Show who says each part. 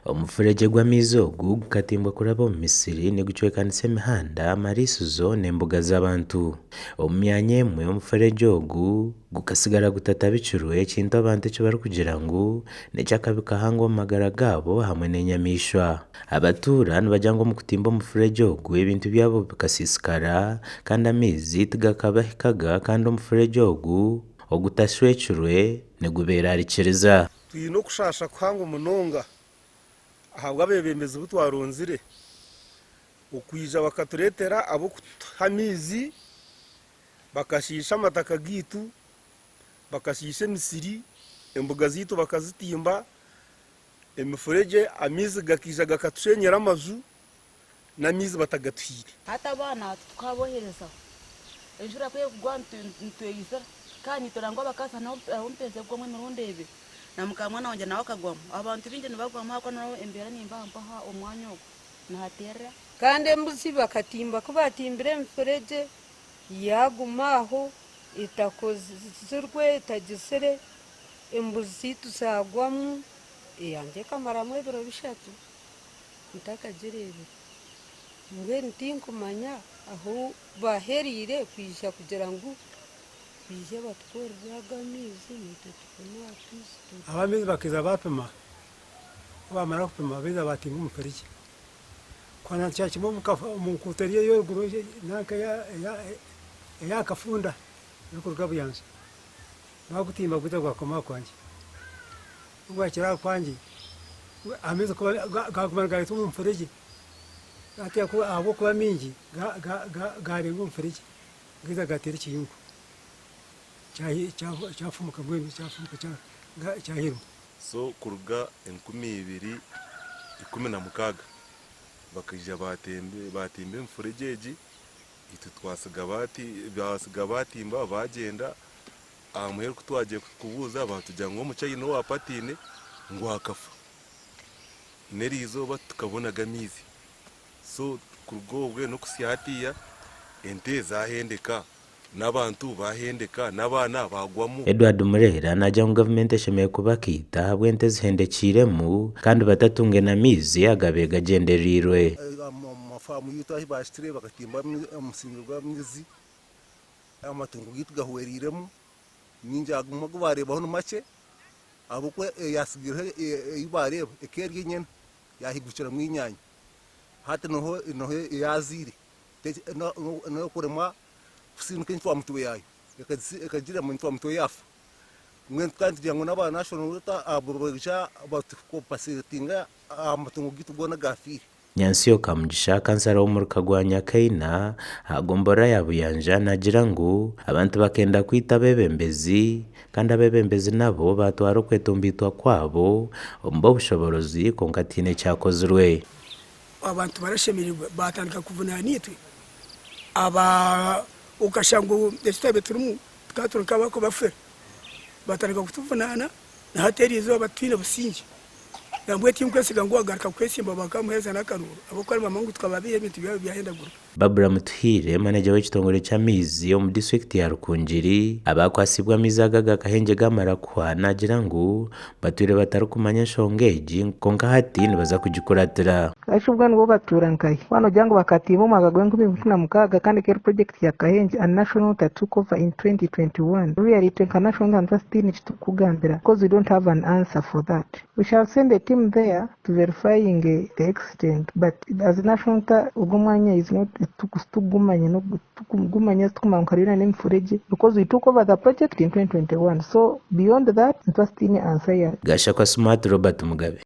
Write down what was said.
Speaker 1: Omufuregye gw'amaizi ogu gukatimbwa kuraba omu misiri nigucwekanisa emihanda, amariisizo n'embuga z'abantu. Omu myanya emwe omufuregye ogu gukasigara gutatabikirwe ekintu abantu eki barikugira ngu n'eky'akabi kahango omu magara gaabo hamwe n'enyamaishwa. Abatuura nibagira ngu omu kutimba omufuregye ogu ebintu byabo bikasiisikara kandi amaizi tigakabahikaga kandi omufuregye ogu ogutashwekirwe nigubeerarikiriza.
Speaker 2: Twine okushaasha kuhango munonga ahabw'abeebembezi bu twaronzire okwija bakatureetera ab'okutuha amaizi, bakashiisha amataka gaitu, bakashiisha emisiri, embuga zaitu bakazitimba, emifuregye amaizi gakaija gakatushenyera amaju n'amaizi batagatuhaire.
Speaker 3: Hati abaana titukaboherezaho. Enjura ku erikugwa nitweyizira kandi nitureba ngu abakazi hariho omupenzi erikugwamu emirundi ebiri na mukamwana wangye nawe akagwamu. Abantu baingi nibagwamu ahabw'okuba noreeba embeera nimba mpaho omwanya ogu nihaterera.
Speaker 4: Kandi embuzi bakatimba ku baatimbire emifuregye yaaguma aho etakozirwe etagizire, embuzi zaitu zaagwamu, eyangye ekamaramu ebiro bishatu. Ntakagireebire. Mbwenu tinkumanya ahu baahereire kwija kugira ngu baije batukorere ago amaizi naitwe tubone aha twizi turi.
Speaker 5: Ab'amaizi bakaija baapima, ku baamara kupima baija baatimba omuferegye. Kwananukira kimwe omu nkuuto eriya ey'eruguru nanka eya Kafunda erikuruga Buyanza. Baagutimba gwija gwakoma aha kwangye. Ku gwakira aha kwangye, amaizi ku gaaguma nigareetwa omu mufuregye, hati ahabw'okuba maingi gaarenga omufuregye gaija gaateera ekiyungu kyafumuka mbwenu kyafumuka kyahirima.
Speaker 6: So kuruga 2016 bakaija baatimba emifuregye egi, itwe twatsiga baatimba baagyenda. Aha muheru ku twagiire kubuuza baatugira ngu omuchaina owa Patine ngu akafa. N'eriizooba titukabonaga amaizi. So kuruga obwe n'okuhitsya hatiiya ente zaahendeka, n'abantu baahendeka, n'abaana baagwamu.
Speaker 1: Edward Murera naagira ngu gavumenti eshemereire kubakiita ahabw'ente ezihendekiiremu kandi batatunge n'amaizi agabaire gagyendereirwe.
Speaker 2: Omu mafaamu yaitu ahu baahikire bakatimba omusingo gw'amaizi. Amatungo gaitu gahwereiremu, maingi agamwe agu baareebaho ni makye ahabw'okuba eyaatsigaireho ei baareeba ekaba eri enyena yaahigukiramu enyanya. Hati niho niho yaazaire n'okuremwa kusindika encwamutwe yaayo ekagirema encwamutwe yaafa. Mbwenu tukaba nitugira ngu n'aba National Water abo baija batukompasetinga amatungo gaitu goona agaafiire.
Speaker 1: Nyansiyo Kamugisha, kansara w'omuruka gwa Nyakaina aha gomborora ya Buyanja naagira ngu abantu bakenda kwita abeebembezi kandi abeebembezi nabo baatwara okwetomboitwa kwabo omu b'obushoboorozi kwonka tihaine ekyakozirwe.
Speaker 7: Abantu barashemererwa baatandika kuvunaana itwe aba okashanga ngu eki twabire turimu tukaba turi nk'abarikubafera baatandika kutuvunaana na hati eri izooba titwine busingye. Nambwenu tinkwesiga ngu wagaruka kwesimba bakamuheereza n'akaruuru ahabw'okuba nibamanya ngu tukababeiha ebintu byabo byahendagurika.
Speaker 1: Barbra Mutuhiire, maneja w'ekitongore ky'amaizi omu disiturikiti ya Rukungiri, abaakwasiibwe amaizi aga aga Kahengye gaamara kuhwa naagira ngu batwire batarikumanya enshonga egi kwonka hati nibaza kugikuratira.
Speaker 8: Ashi ubwo nibo batuura nkahi? Waaba noogira ngu bakatiimba omwaka gw'enkumi ibiri na mukaaga kandi ekaba eri purojekiti ya Kahengye and National Water took over in 2021. Really itwe nka National Water nituba tutaine eki turikukugambira because we don't have an answer for that. We shall send a team there to verifying the extent but as National Water ogwo omwanya is not titukugumanya titukugumanya titukugumanya ngu hariyo n'emifuregye because we took over the project in 2021 so beyond that nituba tutaine answer ya
Speaker 1: Gashakwa Smart Robert Mugabe.